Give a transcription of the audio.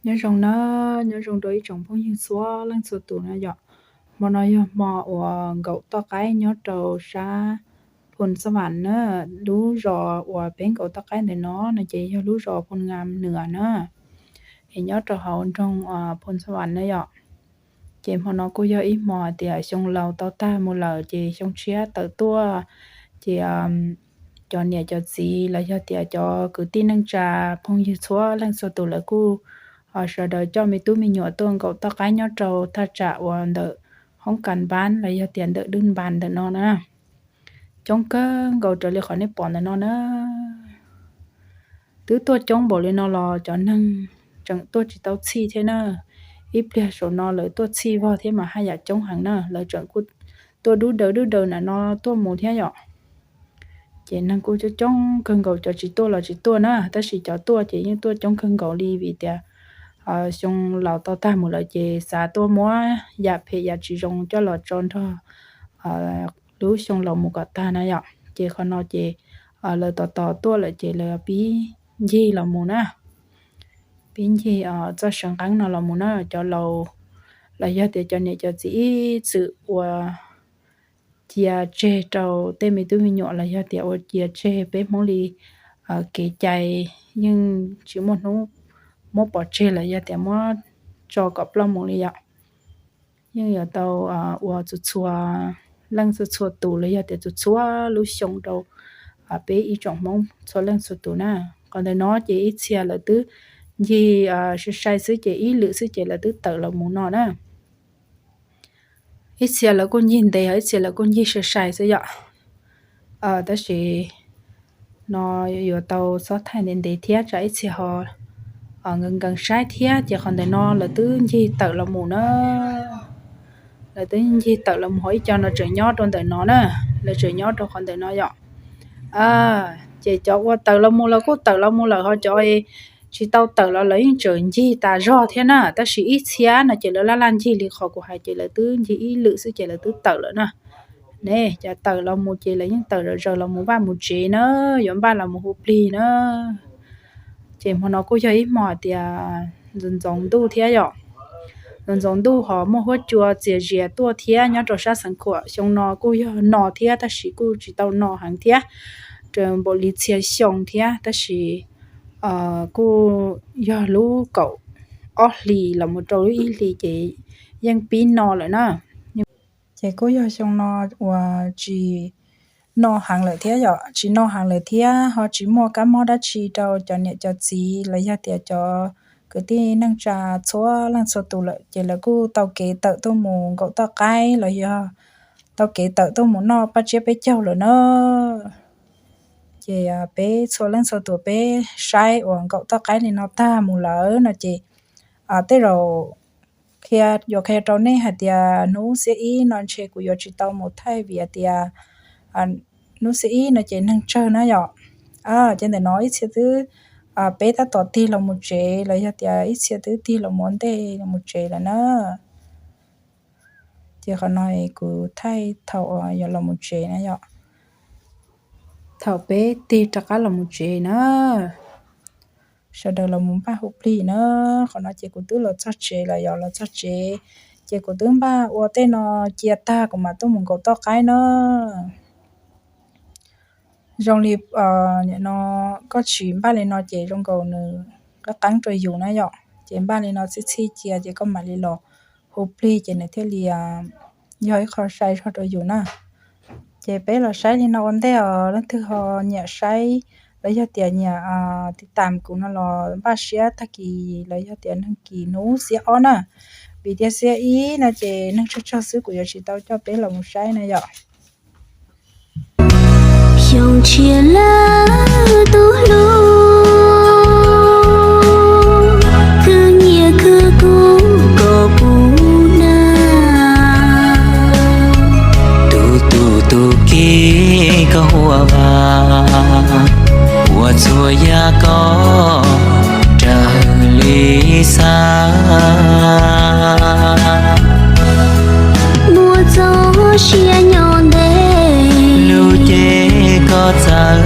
Nyob zoo na, nyob zoo rau ib tsoom phooj ywg txhua leej txhua tus na yom. Hmo no yog hmo uas nkaum toj qaib nyob rau sab Phoos Xab Vam na, lub zos uas peb nkaum toj qaib ntawm no no ces yog lub zos Phoos Ngam Nws na, es nyob rau hauv nroog Phoos Xab Vam na yom. Ces hmo no kuj yog ib hmo tias xyoo laus tau tag mus lawm ces xyoo tshiab tawm tuaj, ces cov niam cov txiv los yog tias cov kwv tij neej tsa phooj ywg txhua leej txhua tus lawv kuj sawv daws coj me tub me nyuam tuaj nkaum toj qaib nyob rau thaj tsam uas ntawm hoob kas npab los yog tias ntawm dwb npas ntawm no na. Coob kawg nkaus raws li qhov nej pom ntawm no na. Twb tuaj coob npaum li no los cov neeg tseem tuaj tsis tau txhij thiab na. Ib pliag saum no lawv tuaj txhij vog thiab mas haj yam coob heev na, lawv tseem kuj tuaj dub daws dub daws ntawm no tuaj mus thiab yom. Ces neeg kuj coob coob kawg nkaus, cov tsis tuaj los tsis tuaj na, tab sis cov tuaj ces yeej tuaj coob kawg nkaus li vim tias xyoo laus tau tag mus lawm ces xav tuaj muab yam phem yam tsis zoo coj los tso nrog lub xyoo laus mus kom tag na yom. Ces qhov no ces lawv tos tos tuaj lawm ces lawv pib ncig los mus na, pib ncig txoj saw nqeeb no los mus na. Cov laus los yog tias cov niam cov txiv ib txwm ua cia tseg rau tej me tub me nyuam los yog tias ua cia tseg peb Hmoob li kev cai, yeej tsis muaj hnub muab pov tseg los yog tias muab tso kom ploj mus li yom. Yeej yuav tau ua txhua txhua leej txhua txhua tus los yog tias txhua txhua lub xyoo rau peb ib tsoom Hmoob txhua leej txhua tus na. Qhov ntawm no ces ib txhia lawv twb ncig sai sai xwb ces ib lwm xwb ces lawv twb tawm los mus no na. Ib txhia lawv kuj ncig ntev, ib txhia lawv kuj ncig sai sai xwb yom. Tab sis no yuav tau txhob thaij ntev ntev thiab tsam ib txhia ho nkees nkees saib thiab. Ces qhov ntawm no lawv twb ncig tawm los mus na. Lawv twb ncig tawm los mus, ho ib co no tseem nyob rau ntawm no na. Lawv tseem nyob rau qhov ntawm no yom. Ces cov uas tawm los mus los kuj tawm los mus lawm, ho cov tsis tau tawm los lawv yeej tseem ncig tas zog thiab na. Tab sis ib txhia no ces lawv laj laj ncig li qhov kuv hais ces lawv twb ncig ib lwm xwb ces lawv twb tawm lawm na. Ne, cov tawm los mus ces lawv yeej tawm zom zaws los mus npaj mus tsev na, yuav npaj los mus hu plig na. Ces hmo no kuj yog ib hmo tias ntxoov ntxoov ntuj thiab yom. Ntxoov ntxoov ntuj ho muaj huab cua txias zias tuaj thiab nyob rau sab Xeev Khuam. Xyoo no kuj yog no thiab tab sis kuj tsis tau no heev thiab, npaum li txhia xyoo thiab tab sis kuj yog lub kaum ob hlis los mus rau lub ib hlis ces yeej pib no lawm na. Ces kuj yog xyoo no uas tsis no heev lawm thiab yom, tsis no heev lawm thiab ho tsis muaj kab mob dab tsi rau cov niam cov txiv los yog tias cov kwv tij neej tsa txhua leej txhua tus lawm ces lawv kuj tau kev tawm tuaj mus nkaum toj qaib los yog tau kev tawm tuaj mus noj paj tsiab peb caug lawm na. Ces peb txhua leej txhua tus peb saib uas nkaum toj qaib li no tag mus lawm no ces tej zaum qhia, yuav qhia rau nej hais tias hnub xiab ib no ntshe kuv yuav tsis tau mus thaij vim tias hnub xiab ib no ces neeg tsawg na yom. Ces ntawm no ib txhia twb, peb tab tom tig los mus tsev los yog tias ib txhia twb tig los mus ua ntej los mus tsev lawm na. Ces qhov no kuv thaij thaum yuav los mus tsev na yom. Thaum peb tig rov qab los mus tsev na, sawv daws los mus npaj hu plig na. Qhov no ces kuv twb los txog tsev lawm, yog los txog tsev ces kuv twb npaj ua tej no cia tag kuv mam tuaj mus nkaum toj qaib na. Zoo li nim no koj tsis npaj li no ces zoo nkaus nws qeeb qeeb rau yus na yom. Ces npaj li no txhij txhij cia ces koj mam li los hu plig ces nws thiaj li yog ib qho sai zog rau yus na. Ces peb los saib li no ua ntej os, leej twg ho nyiam saib los yog tias nyiam tiv tam kuv no los npaj siab tag kis los yog tias neeg kis hnub xiab ob na. Vim tias xiab ib no ces neeg tsawg tsawg xwb kuv yuav tsis tau coj peb los mus saib na yom. Xyoo tshiab lawm tus hlub, khwv nyiaj khwv kub kom puv na. Tus tus tus kib koj ua vas, ua txhua yam koj raws li xav. Muaj txoj sia nyob ntev, lub cev koj txawj